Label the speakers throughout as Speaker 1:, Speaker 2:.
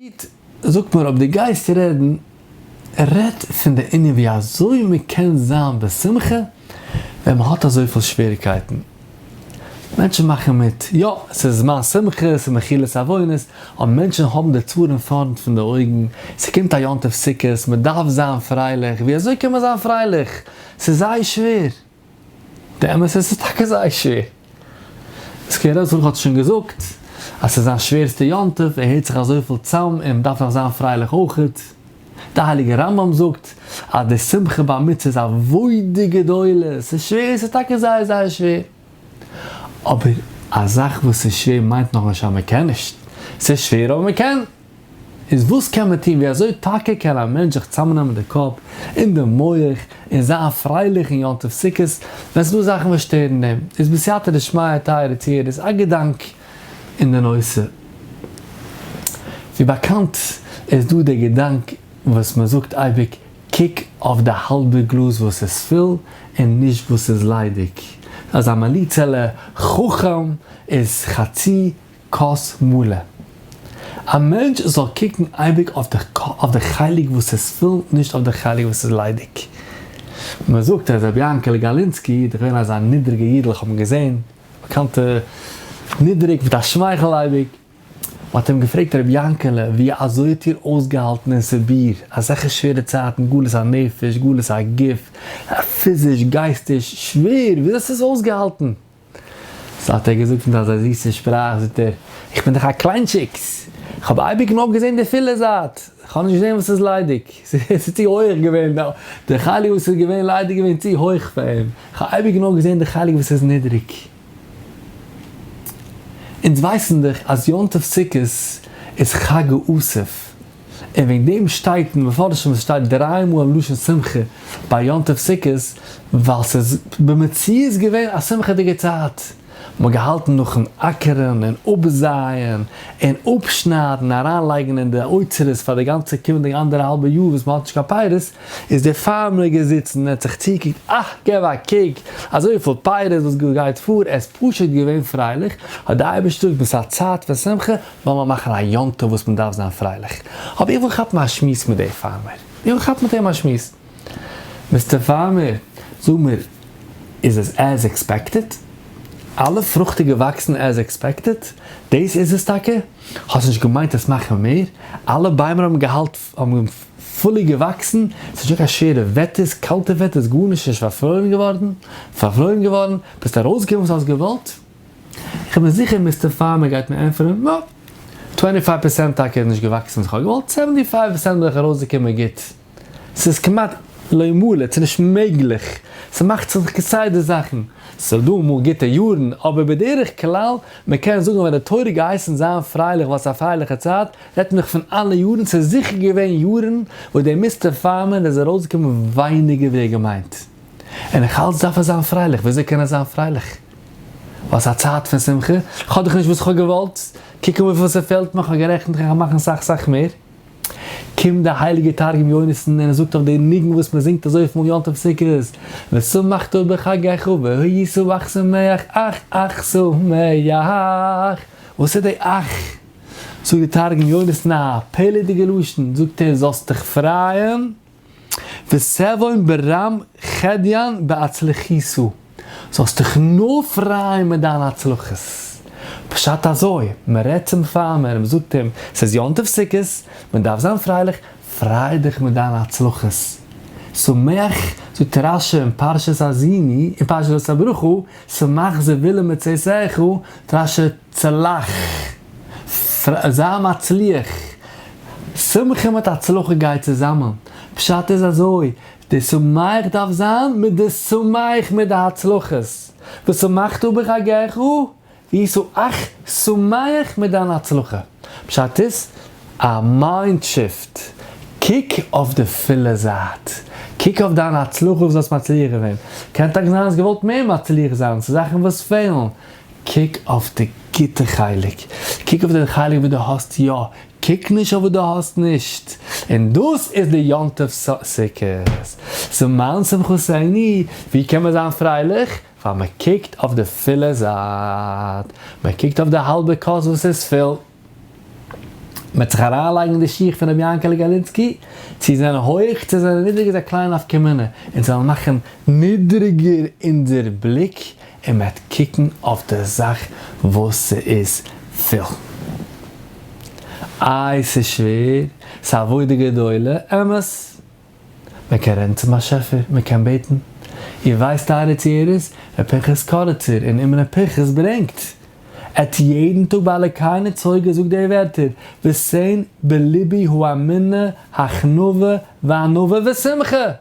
Speaker 1: איד, זאגט מיר אויב דו גייסט רעדן, רעד פון די ענין ווי אזוי מען קען זיין בשמחה ווען מען האט אזויפיל שוועריקייטן. מענטשן מאכן מיט, יא, ס'איז זמן שמחה, ס'איז מחילת עוונות, אבער מענטשן האבן די צרה אין פארנט פון די אויגן, ס'קומט א יום טוב סוכות, מען דארף זיין פרייליך, ווי אזוי קען מען זיין פרייליך? ס'איז זייער שווער. די אמת איז ס'איז טאקע זייער שווער. סקווערער זצל האט שוין געזאגט אז ס'איז זיין שווערסטע יום טוב, ער הערט זיך אזויפיל צאם און מ'דארף נאך זיין פרייליך אויכעט. די הייליגע רמב"ם זאגט אז די שמחה ביי מצוה איז עבודה גדולה, ס'איז שווער, ס'איז טאקע זייער זייער שווער. אבער א זאך וואס איז שווער מיינט נאכנישט אז מ'קען נישט. ס'איז שווער אבער מ'קען. איז וואס קען מען טון, ווי אזוי טאקע קען א מענטש זיך צאמנעמען די קאפ און די מח און זיין פרייליך אין יום טוב סוכות ווען ס'דא זאכן וואס שטערן אים? איז בסייעתא דשמיא טייערע צוהערערס א געדאנק אין די נושא. ווי באקאנט איז דא די געדאנק וואס מען זאגט אייביג קוק אויף די האלבע גלאז וואס איז פול און נישט וואס איז ליידיג. אזא מליצה'לע חכם איז חצי כוס מלא. א מענטש זאל קוקן אייביג אויף די אויף די חלק וואס איז פול נישט אויף די חלק וואס איז ליידיג. מען זאגט אז רבי יענקעלע גאלינסקי איז דאך געווען אזא נידריגע אידל איך האב אים געזען באקאנטע נידריג מיט א שמייכל אייביג. מען האט אים געפרעגט רבי יענקעלע ווי אזוי האט איר אויסגעהאלטן אין סיביר אזעלכע שווערע צייטן גלות הנפש גלות הגוף פיזיש גייסטיש שווער ווי אזוי האסטו עס אויסגעהאלטן? סא האט ער געזאגט מיט אזא זיסע שפראך, זאגט ער, איך בין דאך א קליינטשיקס, איך האב אייביג נאר געזען די פילע זייט, איך האב נישט געזען וואס איז ליידיג, ס'איז צו הויעך געווען, די חלק וואס איז געווען ליידיג געווען צו הויך פאר אים, איך האב אייביג נאר געזען די חלק וואס איז נידריג. אונז ווייסן דאך אז יום טוב סוכות איז חג האסיף, און וועגן דעם שטייט אין מפרשים עס שטייט דריי מאל לשון שמחה ביי יום טוב סוכות, ווייל ס'איז במציאות געווען א שמחה'דיגע צייט, מ'האט געהאלטן נאכן אקערן און אפזייען און אפשניידן אריינלייגן אין די אוצרות פאר די גאנצע קומענדיגע אנדערהאלבע יאר וואס מ'האט נישט קיין פירות, איז דער farmer געזיצן און האט זיך צוגעקוקט, אה, געב א קוק, אזויפיל פירות וואס גייט פאר, ער איז פשוט געווען פרייליך, האט דער אייבערשטער געזאגט, ס'איז א צייט פון שמחה, לאמיר מאכן א יום טוב וואס מען דארף זיין פרייליך. אבער איך וויל כאפן א שמועס מיט די farmer. איך וויל כאפן מיט אים א שמועס. Mister Farmer, זאג מיר, איז עס as expected? אלע פרוכט איז געוואקסן as expected? דאס איז עס טאקע? האסט נישט געמיינט עס מאכן מער? אלע ביימער האבן געהאלט האבן fully געוואקסן? ס'איז נישטא קיין שווערע וועטערס, קאלטע וועטערס, גארנישט נישט פארפרוירן געווארן, פארפרוירן געווארן, ביסט ארויסגעקומען וואס האסט געוואלט? כ'בין זיכער Mister Farmer גייט מיר ענטפערן, נא! twenty five percent טאקע איז נישט געוואקסן וואס כ'האב געוואלט, seventy five percent בין איך ארויסגעקומען גוט. ס'איז כמעט לא ימלט, ס'איז נישט מעגליך, ס'מאכט זיך כסדר זאכן, ס'איז דא אמאל גוטע יארן, אבער בדרך כלל, מ'קען זאגן ווען די תורה געהייסן זיין פרייליך ווייל ס'איז א פרייליכע צייט, רעדט מען דאך פון אלע יארן, ס'איז זיכער געווען יארן וואס דער Mister Farmer איז ארויסגעקומען ווייניגער ווי ער געמיינט. און איך האלט דארף ער זיין פרייליך, וויאזוי קען ער זיין פרייליך? ווייל ס'איז א צייט פון שמחה, כ'האב דאך נישט וואס כ'האב געוואלט, קוק אן וויפיל ס'פעלט מיר, כ'האב גערעכנט כ'קען מאכן סאך סאך מער. קומט דער הייליגער תרגום יונתן און ער זאגט אויף די ניגון וואס מען זינגט אזויפיל מאל יום טוב סוכות, ושמחת בחגך והיית אך שמח אך אך שמח, וואס איז די אך? זאגט דער תרגום יונתן א פלא'דיגע לשון, זאגט ער זאלסט דיך פרייען, ותבעון ברם חדיין באצלחיתא, זאלסט דיך נאר פרייען מיט דיינע הצלחות. פשט אזוי, מען רעדט צום farmer און מען זאגט אים, ס'איז יום טוב סוכות, מען דארף זיין פרייליך, פריי דיך מיט דיינע הצלחות. שמח, זאגט רשי אין פרשת האזיני, אין פרשת זאת הברכה, שמח זבולון מצאתך, זאגט רשי, צלח, זיי מצליח, שמחה מיט הצלחה גייט צוזאמען, פשט איז אזוי, די שמח דארף זיין מיט די שמח מיט די הצלחות, ושמחת בחגך, והיית אך שמח מיט דיין הצלחה, פשט איז, א mind shift, קוק אויף די פולע זייט, קוק אויף דיין הצלחה וואס האסט מצליח געווען, קען טאקע זיין האסט געוואלט מער מצליח זיין, ס'איז זאכן וואס פעלן, קוק אויף די גוטע חלק, קוק אויף די חלק וואס דו האסט יא, קוק נישט אויף וואס דו האסט נישט, און דאס איז די יום טוב סוכות, זמן שמחתנו, ווי קען מען זיין פרייליך? ווייל מען קוקט אויף די פולע זייט, מען קוקט אויף די האלבע כוס וואס איז פול. מ'וועט זיך אריינלייגן אין די שיך פון רבי יענקעלע גאלינסקי, צו זענען הויך צו זענען נידריג איז א קליינע נפקא מינה, אונז וועלן מאכן נידריגער אונזער בליק און מ'וועט קוקן אויף די זאך וואס ס'איז פול. איי ס'איז שווער, ס'איז עבודה גדולה, אמת. מען קען רעדן צום באשעפער, מען קען בעטן. איר ווייסט טייערע צוהערערס, ר' פנחס קאריצער אין אמרי פנחס ברענגט, ער האט יעדן טאג ביי אלקי נצור געזאגט די ווערטער, ותן בלבי האמונה הכנעה וענווה ושמחה! ער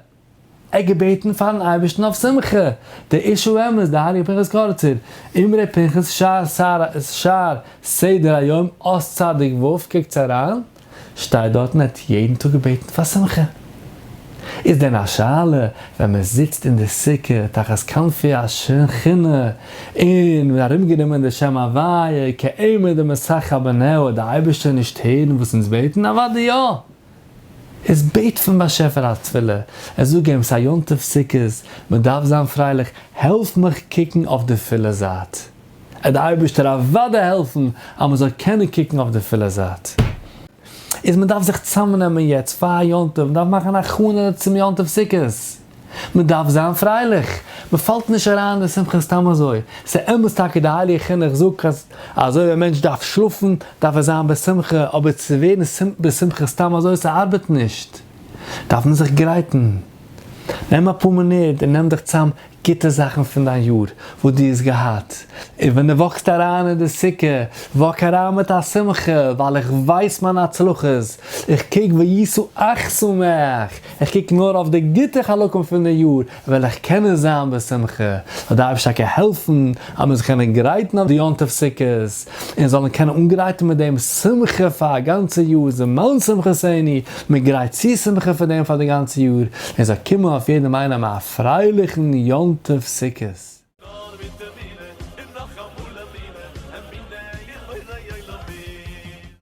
Speaker 1: האט געבעטן פארן אייבערשטן אויף שמחה! דער איש האמת, דער הייליגער פנחס קאריצער, אמרי פנחס שער סדר היום אות צדיק ו', קוקטס אריין, שטייט דארטן ער האט יעדן טאג געבעטן פאר שמחה. איז דען א שאלה ווען מען זיצט אין די סוכה תחת כנפי השכינה און מען איז ארומגענומען די שם הוויה כאימא דמסכא בנהו וועט די אייבערשטער נישט הערן וואס אונז בעטן? אוודאי יא! איז בעט פון באשעפער א תפילה און זאג אים ס'א יום טוב סוכות מען דארף זיין פרייליך העלף מיך קוקן אויף די פולע זייט. עט די אייבערשטער אוודאי העלפן אז מען זאל קענען קוקן אויף די פולע זייט. איז מען דארף זיך צאמנעמען יעצט פאר יום טוב, מען דארף מאכן הכנה צום יום טוב סוכות, מען דארף זיין פרייליך, מען פאלט נישט אריין אין די שמחה סתם אזוי, ס'איז אמת טאקע די הייליגע חינוך זאגט אז אזוי ווי א מענטש דארף שלאפן דארף ער זיין בשמחה, אבער צו ווערן בשמחה סתם אזוי ס'ארבעט נישט, דארף מען זיך גרייטן, נעם אפאר מינוט און נעם דיך צאם גוטע זאכן פון דיין יאר וואס דו האסט געהאט, און ווען דו walk סט אריין אין די סוכה, walk אריין מיט א שמחה, ווייל איך ווייס מיינע הצלחות, איך קוק והיית אך שמח, איך קוק נאר אויף די גוטע חלקים פון די יאר, וועל איך קענען זיין בשמחה, זאל די אייבערשטער טאקע העלפן אז מיר זאלן קענען גרייטן אויף די יום טוב סוכות, און זאלן קענען אנגרייטן מיט דעם שמחה פאר א גאנצע יאר, זמן שמחתנו, מען גרייט צו שמחה פאר דעם פאר די גאנצע יאר, און זאל קומען אויף יעדעם איינעם א פרייליכן יום טוב סוכות.